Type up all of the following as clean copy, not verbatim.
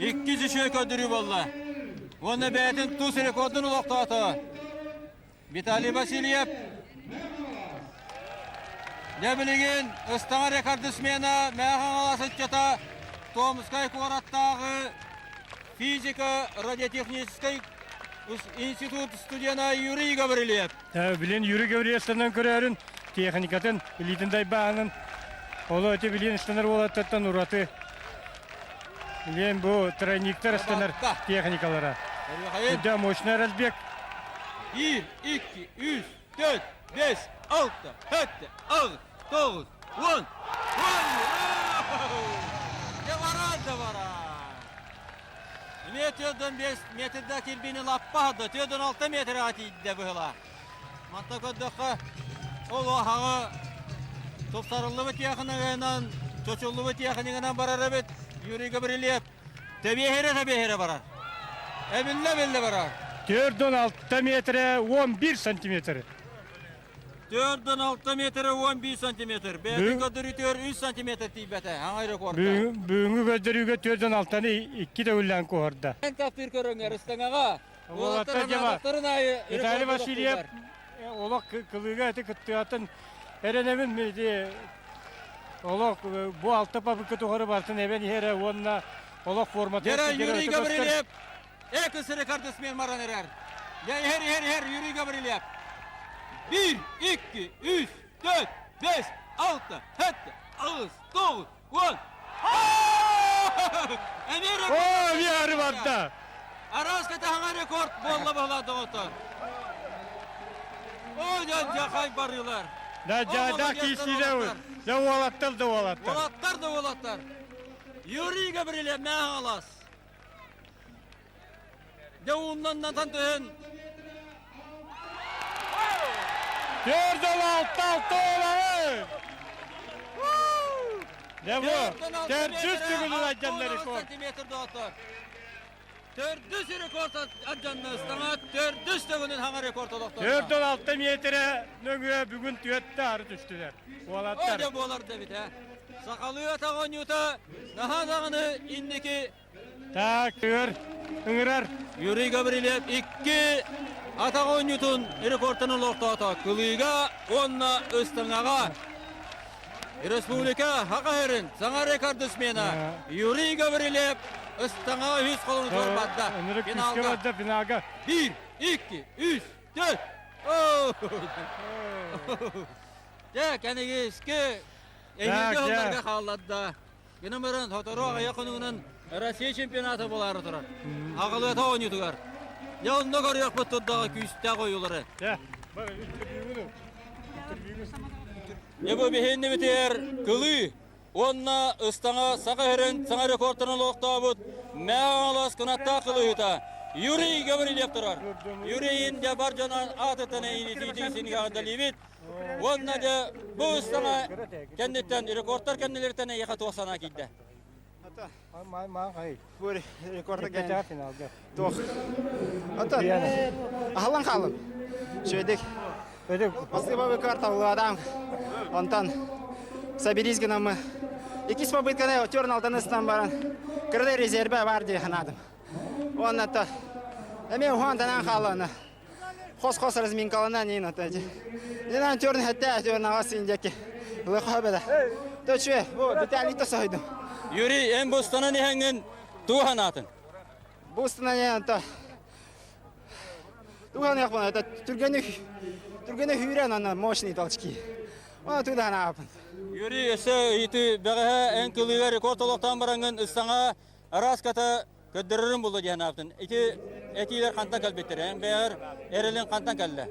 Иккис үчүгэй көрдөрүү буолла. Уонна бэйэтин тус рекордун олохтоото. Виталий Васильев. Дьэ билигин ыстаҥа рекордсмена Мэҥэ Хаҥалас ыччата Томскай куораттааҕы физика радиотехническай институт студена Юрий Гаврильев. Билин Юрий Гаврильевтан көрөөрүн техникатын, илиитин дайбааһынын оло эти билин ыстанар уолаттартан ураты билин бу тройниктар ыстанар техникалара. Үрдэ мощный разбег. 1, 2, 3, 4, 5, 6, 7, 8, 9, 10. Дьэ баран да баран. Эмиэ 4-5 метрда кирбини лаппа да 4-6 метрға тиийдэ быһыла. Манта көрдөххө, ол аһаҕы тупсарыллыбыт тиэхиньиканан, чочуллубут тиэхиньиканан барар эбит Юрий Гаврильев. Тэбиэһирэ-тэбиэһирэ барар. Эбиллэ-эбиллэ барар. 4-6 метрэ 11 сантиметр. 4-6 метрэ 11 сантиметр. Бэйэтин көрдөрүүтүгэр 3 сантиметр тиийбэтэ. Аҥай рекорда. Бүгүҥҥү көрдөрүүгэ 4-6-ны икки төгүллээн куоһарда. Эн таптыыр көрөҥөр ыстаҥаҕа Уолаттар дьаба Виталий Васильев олох кылыыга эти кыттыатын эрэнэбин ити олох бу алта попытка тухары барытын эбэн иһэрэ уонна олох формата Гера Юрий Гаврильев экс рекордсмен маран эрэр. Я иһэр иһэр иһэр Юрий Гаврильев. 1, 2, 3, 4, 5, 6, 7, 8, 9, 10. Эмиэ рекорд! О, эмиэ барда! Араас кэтаһаҥа рекорд буолла буолла доҕоттор. О, дьон дьахай барыылар. Да, да, киисиилэ да уолаттар да уолаттар. Уолаттар да уолаттар. Юрий Гаврильев Мэҥэ Дьэ ууннан түһэн 4-6 уоланы! Дьэ бу төрдүс төгүлүн айдьанна рекорд. Сантиметр доҕоттор. Төрдүс рекорд ардьанна ыстаҥа төрдүс төгүлүн хаҥа рекорд олохтоото. 4-6 метрэ нөҥүө бүгүн түөттэ ары түстүлэр. Уолаттар. О дьэ буолар да эбит ээ. Сахалыы атах оонньуута наһаа даҕаны инники Так, ыҥыр, ыҥырар. Юрий Гаврильев икки атах оонньуутун рекордун олохтоото. Кылыыга уонна ыстаҥаҕа. Республика Саха сирин саҥа рекордсмена Юрий Гаврильев ыстаҥаҕа үһүс холону туорбатта. Финалга. Финалга. Биир, икки, үс, төрт. Дьэ, кэнигиски эһиилги сылларга хаалларда. Гынан баран сотору аҕыйах хонугунан Россия чемпионата буолаары турар. Аҕалыата оонньуутугар. Дьэ онно көрүөхпүт турдаҕа күүстээх ойуулары. Дьэ бу биһиэннибитигэр кылыы уонна ыстаҥа саха сирин саҥа рекордтарын олохтообут Мэҥэ кынаттаах кылыыһыта Юрий Гаврильев турар. Юрийин дьэ бар дьон аатыттан эйиитиитин синигэҕэрдэлиибит. Уонна дьэ бу ыстаҥа кэнниттэн рекордтар кэннилэриттэн эйиэхэ туох санаа киирдэ? Бу рекорда туох Ата аһылан хаалым. Шведик. Спасибо рекорд табылладам. Онтон соберись гынамы. Иккис попытканы отер алтан ыстан баран. Кырдай резерве бар дии санаадым. Уонна то эмиэ уһаан танан хаалана. Хос-хос разминкалана нин ата. Нинан төрн хэтэ төрн ага синдеки. Лыха беда. Төчү, бу Виталий то сойдум. Юрий, эн бу ыстанан иһэҥҥин туох анаатын? Бу ыстанан иһэн то туох это түргені түргені hүүрэн ана мощный толчки. Оны тудан аапын. Юрий, өссө ити бэҕэһээ эн кылыыга рекорд олохтоон бараҥҥын ыстаҥа араас ката көрдөрөрүм буолла диэн анаабытын. Ити этиилэр хантан кэлбиттэр? Эн бэйэҕэр эрэлин хантан кэллэ?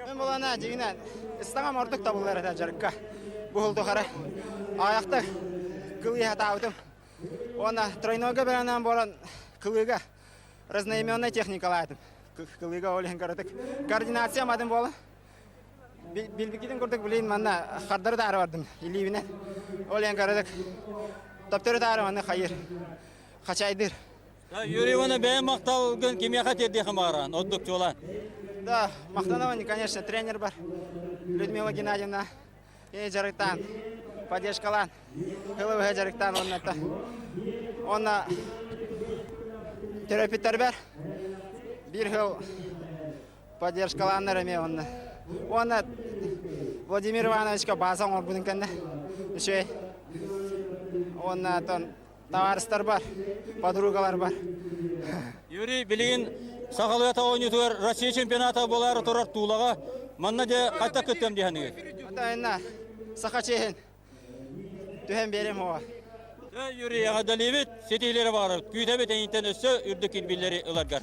Мен булана дьиҥинэн ыстаҥам ордук табыллар этэ дьарыкка. Буһулдухара аҕыйахта кылыы хатаабытым. Уонна тройнойга бэлэмнээн буолан кылыыга разноименная техникалаатым. Кылыыга ол иһин кыратык координация мадым буола. Билбиккитин курдук билин манна хардары таары бардым илиибинэн. Ол иһин кыратык таптары таары манна хайыр. Хачайдыр. Юрий Иванович, бэйэм махталгын кимиэхэ тиэрдиэхин баҕараҕын? Ордук чуолаан. Да, махтанабын, конечно, тренер бар. Людмила Геннадьевна. Кини дьарыктаан, поддержкалаан, хылы дьарыктаан уонна онна. Төрөппүттэрбэр биир сыл поддержкалааннар эмиэ онно. Уонна Владимир Ивановичка бааса оҥорбутун кэннэ үчүгэй. Уонна оттон табаарыстар бар, подругалар бар. Юрий, билигин сахалыы оонньуутугар Россия чемпионата буолаары турар Тулаҕа манна дьэ хайдах кыттыам дии саныыгын? Отойна саха чиэһин түһэн биэрим оҕо. Юрий, эҕэрдэлиибит, ситиһиилэри баҕарабыт. Күүтэбит эйиҥтэн өссө үрдүк кирбиилэри ыларгар.